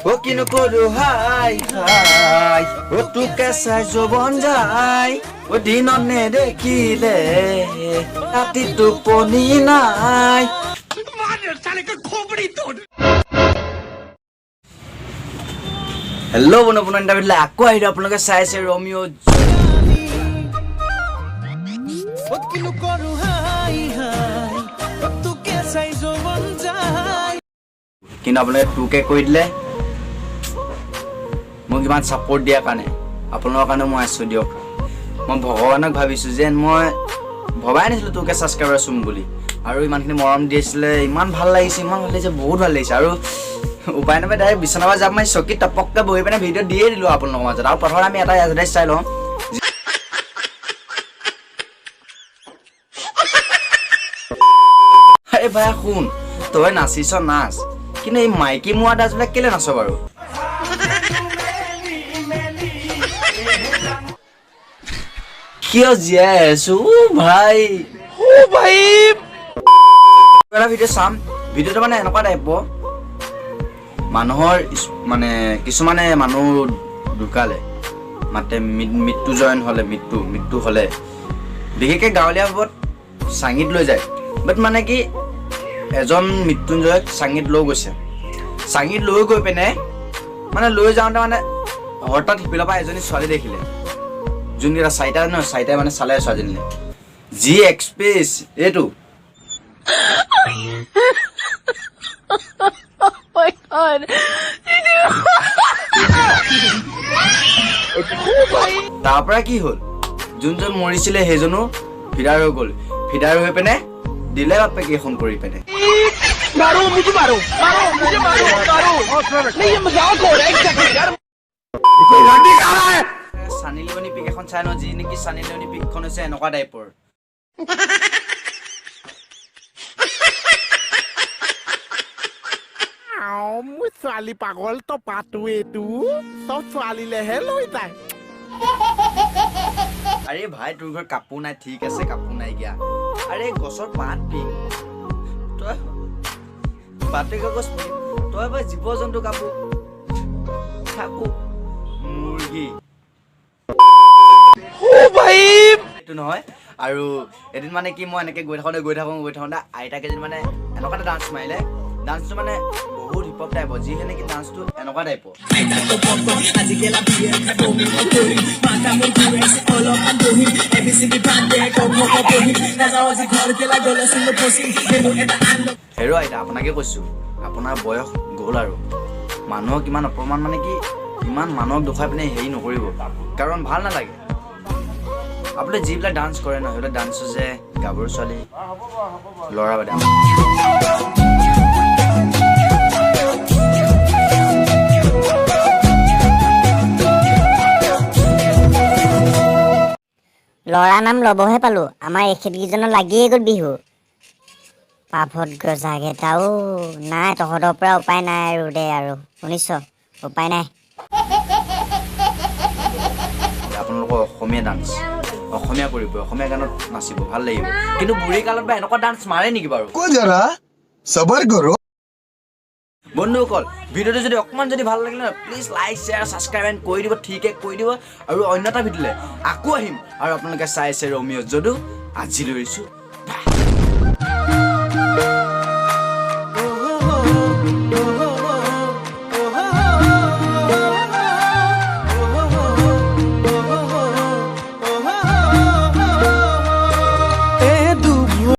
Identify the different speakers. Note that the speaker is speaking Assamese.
Speaker 1: অ কিনো কৰো হাই হাই, অ তোকে চাই যৌৱন যায়, অ দিনত নেদেখিলে ৰাতি টোপনি নাই। হেল্ল' বন্ধু, পুনৰ ইণ্টাৰভিউ আকৌ আহিলোঁ। আপোনালোকে চাই আছে ৰমিঅ'।
Speaker 2: কিনো কৰো হাই হাই, তোকে চাই যৌৱন যায়।
Speaker 1: কিন্তু আপোনালোকে 2K কৰি দিলে। মোক ইমান ছাপৰ্ট দিয়াৰ কাৰণে, আপোনালোকৰ কাৰণে মই আছোঁ দিয়ক। মই ভগৱানক ভাবিছোঁ যেন মই ভবাই নাছিলোঁ 2K subscriber চুম বুলি, আৰু ইমানখিনি মৰম দিছিলে, ইমান ভাল লাগিছে, ইমান ভাল লাগিছে, বহুত ভাল লাগিছে। আৰু উপায় নাপায় ডাইৰেক্ট বিচনাৰ পৰা জাপ মাৰি চকীত টপককৈ বহি পিনে ভিডিঅ' দিয়ে দিলোঁ আপোনালোকৰ মাজত। আৰু প্ৰথমতে আমি এটা এডভাৰটাইজ চাই লওঁ। আৰে ভাই শুন, তই নাচিছ নাচ, কিন্তু এই মাইকী মোৱা ডান্সবিলাক কেলে নাচ বাৰু? কিয় জীয়াই আছো ভাই?
Speaker 2: ভাই।
Speaker 1: এটা ভিডিঅ' চাম। ভিডিঅ'টো মানে এনেকুৱা টাইপৰ, মানুহৰ মানে কিছুমানে মানুহ ঢুকালে, মাতে মৃত্যু জয়ন হ'লে, মৃত্যু হ'লে বিশেষকৈ গাঁৱলীয়া ভাৱত চাঙিত লৈ যায়। বাট মানে কি, এজন মৃত্যুঞ্জয়ক চাঙিত লৈ গৈছে, চাঙিত লৈ গৈ পিনে মানে লৈ যাওঁতে মানে হঠাৎ সিফালৰ পৰা এজনী ছোৱালী দেখিলে, যোনকেইটা চাৰিটা নহয়, চাৰিটাই মানে চালে ছোৱালীজনীলে, যি এক্সপ্ৰেছ এইটো।
Speaker 3: My God.
Speaker 1: তাৰ পৰা কি হ'ল, যোনজন মৰিছিলে সেইজনো ফিদাৰ হৈ গ'ল। ফিদাৰ হৈ পিনে দিলে বাপেক এইখন কৰি পিনে।
Speaker 2: मारो मुझे, मारो मारो मुझे, मारो मारो। नहीं, ये मजाक हो रहा है, एक सेकंड यार।
Speaker 1: চানি লিঅনি পিক এখন চাই লওঁ, যি নেকি চানি লিঅনি পিকখন হৈছে এনেকুৱা টাইপৰ।
Speaker 2: মোৰ ছোৱালী পাগল টপাটো এইটো, চব ছোৱালীলেহে লৈ যায়।
Speaker 1: আৰে ভাই, তোৰ ঘৰত কাপোৰ নাই, ঠিক আছে, কাপোৰ নাইকিয়া। আৰে গছৰ পাত পিং, তই বাতৰি কাগজ পিং, তই বা জীৱ জন্তু কাপোৰ থাকো মুৰ্গী এইটো নহয়। আৰু এদিন মানে কি, মই এনেকে গৈ থাকোঁতে গৈ থাকোঁ গৈ থাকোঁতে আইতা কেইজনী মানে এনেকুৱা এটা ডান্স মাৰিলে, ডান্সটো মানে বহুত হিপ হপ টাইপৰ, যি নেকি ডান্সটো এনেকুৱা টাইপৰ। হেৰ' আইতা, আপোনাকে কৈছোঁ, আপোনাৰ বয়স গ'ল আৰু মানুহক ইমান অপমান মানে কি ইমান মানুহক দেখুৱাই পিনে হেৰি নকৰিব, কাৰণ ভাল নালাগে। আপুনি যিবিলাক ডান্স কৰে ন, সেইবিলাক ডান্স হৈছে গাভৰু ছোৱালী ল'ৰা বাদে।
Speaker 4: ল'ৰা নাম ল'বহে পালোঁ, আমাৰ এখেতকেইজনৰ লাগিয়ে গ'ল বিহু। পাভত গজাকেইটাও নাই, তহঁতৰ পৰা উপায় নাই আৰু দে আৰু, শুনিছ, উপায় নাই।
Speaker 1: আপোনালোকৰ অসমীয়া ডান্স অসমীয়া কৰিব, অসমীয়া গানত নাচিব ভাল লাগিব, কিন্তু বুঢ়ী কালত বা এনেকুৱা ডান্স মাৰে নেকি বাৰু?
Speaker 5: को जरा सबर करो।
Speaker 1: বন্ধুসকল, ভিডিঅ'টো যদি অকণমান যদি ভাল লাগিলে ন, please like share subscribe and কৰি দিব, ঠিকে কৰি দিব। আৰু অন্য এটা ভিডিঅ'লৈ আকৌ আহিম, আৰু আপোনালোকে চাই আছে ৰমিঅ' যদু। আজিলৈ এৰিছোঁ।